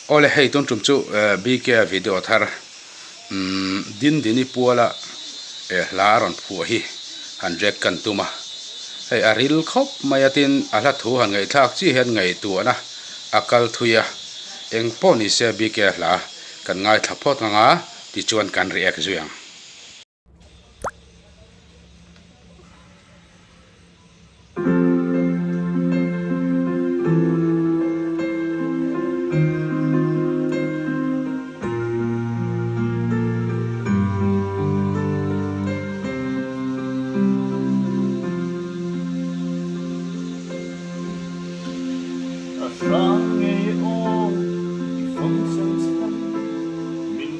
Awle hei tun tum chu BK video thar umm Dindini puala hla a rawn phuah hi han react kan tum a, hei a ril khawp mai a tin a hla thu han ngaihthlak chi hian ngaihtuahna a kal thui a, eng pawh ni se BK hla kan ngaithla phawt ang a tichuan kan react zui ang. A hrang ngei aw i fam chan chhan min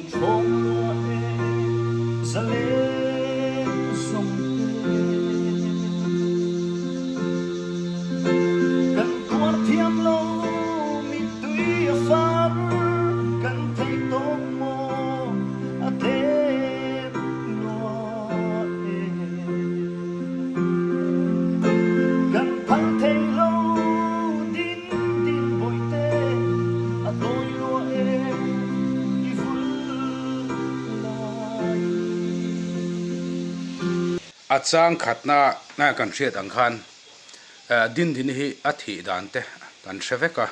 A chang khatna kan hriat ang khan Dindini hi a thih dan te kan hre vek a,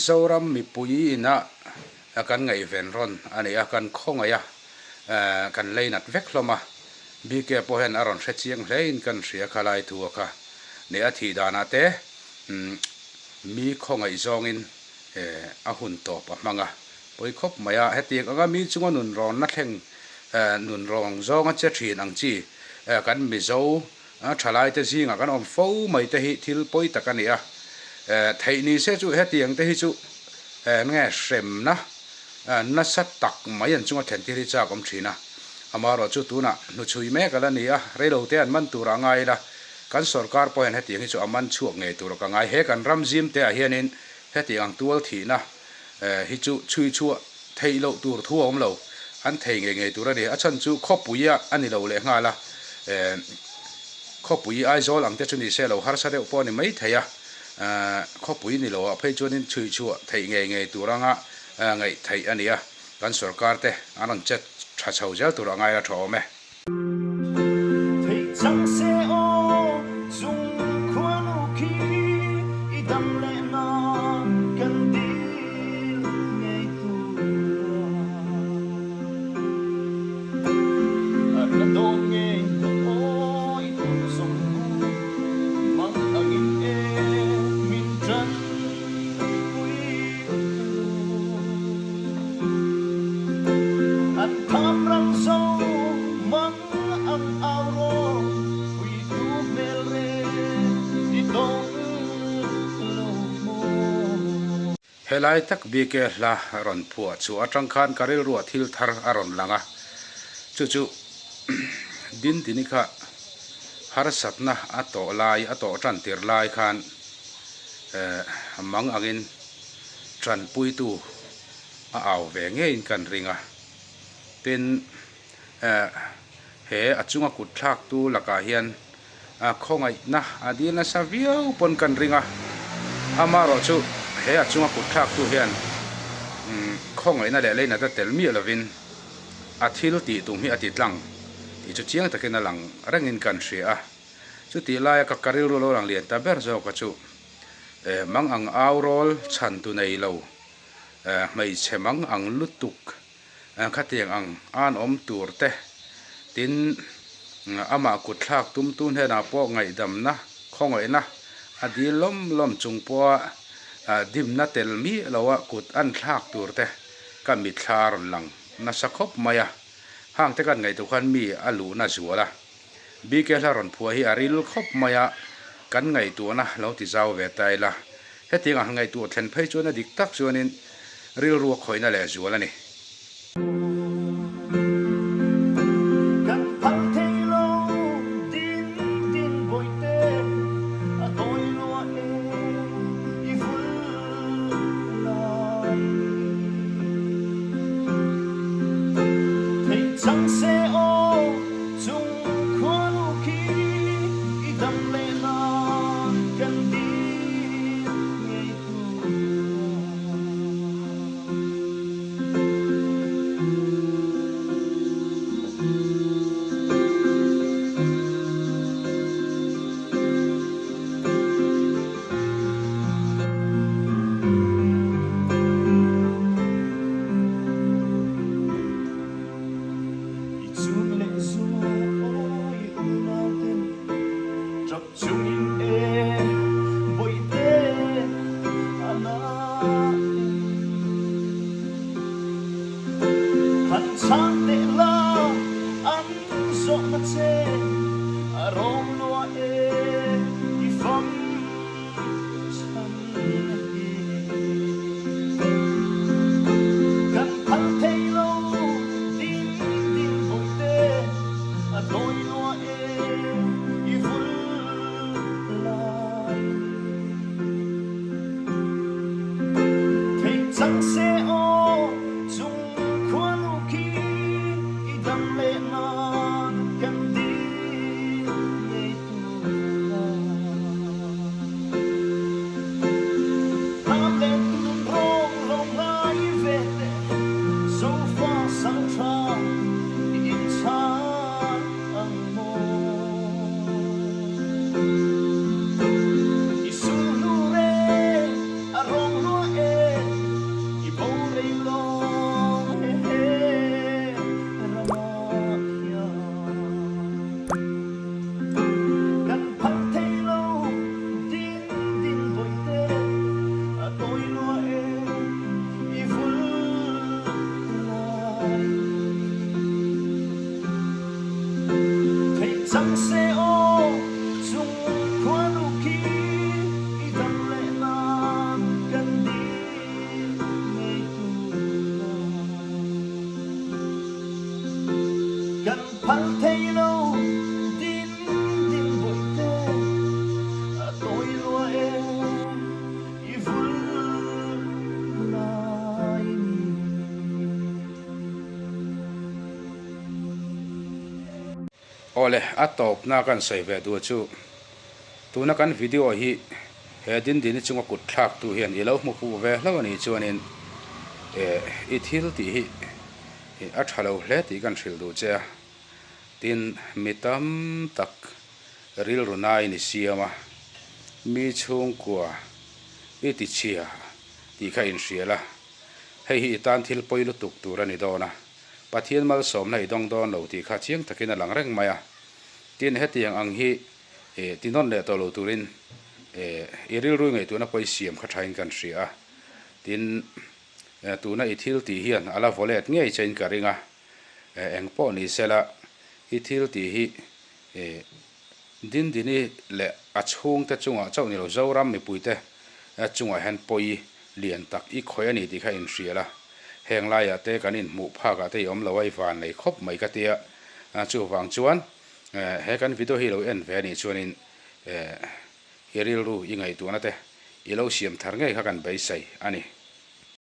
Zoram mipui ina kan ngaihven rawn a ni a, kan khawngaih a, kan leinat vek hlawm a, BK pawh hian a rawn hre chiang hlein kan hria kha lai thu a kha ni a thih danah te Mi khawngaih zawngin a hun tawp a hmang a, pawi khawp mai a. Hetiang anga mi chunga nun rawnna thleng nun rawng zawnga che thin ang chi kan Mizo thalaite zingah kan awm fo mai te hi thil pawi tak a ni a. Theih ni se chu hetiang te hi chu nge hremna nasa tak mai an chunga thlen thil hi chak awm thin a. Amaherawhchu tunah hnuchhui mek a la ni a, reilote an man turah a ngai ila. Kan sorkar pawh hian hetiang hi chu a man chhuak ngei tur a ka ngai. He kan ram zim te ah hianin hetiang ang tual thihna hi chu chhui chhuah theih loh tur thu a awm lo. An thei ngei ngei tur a ni. A chhan chu khawpui a a ni lo leh nghal a. Khawpui Aizawl ang te chu ni se lo harsa deuh pawh a ni mai thei a. Khawpui ni lo ah phei chuanin chhui chhuah theih ngei ngei tur anga ngaih theih a ni a. Kan sorkar te an rawn chet tha chho zel tur a ngai la tha awm e. Theih chang se aw chung khuanu khi i dam leh nan kan dil ngei tur a na dawn ngei ka aw i tur zawng hu mang angin e min tan pui An tham ram zo mang ang au rawh puitu hmel reng i tawng lo maw. Helai tak BK hla rawn phuah chu atang khan ka rilruah thil thar a rawn lang a, chu chu Dindini kha harsatna a tawh lai a tawh tan tir lai khan mang angin Tanpuitu a au ve ngeiin kan ring a, tin he a chunga kut thlaktu lakah hian khawngaihna a dil nasa viau pawn kan ring a, amaherawh chu he a chunga kut thlaktu hian khawngaihna leh leinat a tel miah lovin a thil tih tum hi a ti tlang tih chu chiang takin a lang rengin kan hria a, chutih laia ka ka rilru lo lang lian ta ber zawka chu. Mang ang au rawl chhan tu nei lo, hmeichhe mang ang lutuk khatiang ang an awm tur te, tin amah kut thlak tumtu hnenah pawh ngaihdamna, khawngaihna a dil lawm lawm chung pawha dimna tel miah loa kut an thlak tur te ka mitthla a rawn lang nasa khawp mai a, hang te kan ngaihtuah khan mi a luhna zual a. BK hla rawn phuah hi a ril khawp mai a, kan ngaihtuahna lo ti zau ve ta ila. Hetiang ang ngaihtuah thlen phei chuan a dik tak chuanin rilru a khawihna leh zual a ni. Kan phal thei lo din din bawihte a tawi lua e i vul lai ni. Theih chang se aw. Chung khuanu khi i dam leh nan kan dil ngei tur a. ta che a rawng lua e i fam chhan hi. Kan phal thei lo ding ding bawihte a tawi lua e i vul lai ni. Thei chang se aw chung khuanu khi i dam leh nan kan dil ngei tur la. Hnam len tun rawng lo ngai ve teh, zofa sang tha i inchhan ang maw? I sulhnu reng a rawng lua e, i bo rei lawng he he ramah hian. Kan phal thei lo din din bawihte a tawi lua e, i vul lai ni. Theih chang se aw chung khuanu khi i dam leh nan kan dil ngei tur la. Kan phal thei lo din din bawihte a tawi lua e i vul lai ni. Awle, a tawpna kan sawi ve duh chu tuna kan video hi he Dindini chunga kut thlak tu hian i lo hmu fuh ve hlauh a nih chuanin eh i thil tih hi a tha lo hle tih kan hrilh duh che a, tin mi tam tak rilru nai ni siam a, mi chhungkua i ti chhia tih kha inhrial a, hei hi i tan thil pawi lutuk tur a ni dawn a. Pathian malsawmna i dawng dawn lo tih kha chiang takin a lang reng mai a. Tin, hetiang ang hi ti nawn leh tawh lo turin i rilru ngaihtuahna pawh i siam kha thain kan hria a. Tin, tuna i thil tih hian a la vaw let ngei chein ka ring a. Eng pawh ni sela, i thil tih hi Dindini leh a chhungte chungah chauh ni lo, Zoram mipuite chungah hian pawi lian tak i khawih a ni tih kha inhrial a, heng laiah te kan inhmuh phakah te i awm lo a, i van nei khawp mai ka tia. Chuvang chuan he kan video hi lo en ve a nih chuanin i rilru i ngaihtuahna te i lo siam thar ngei kha kan beisei a ni.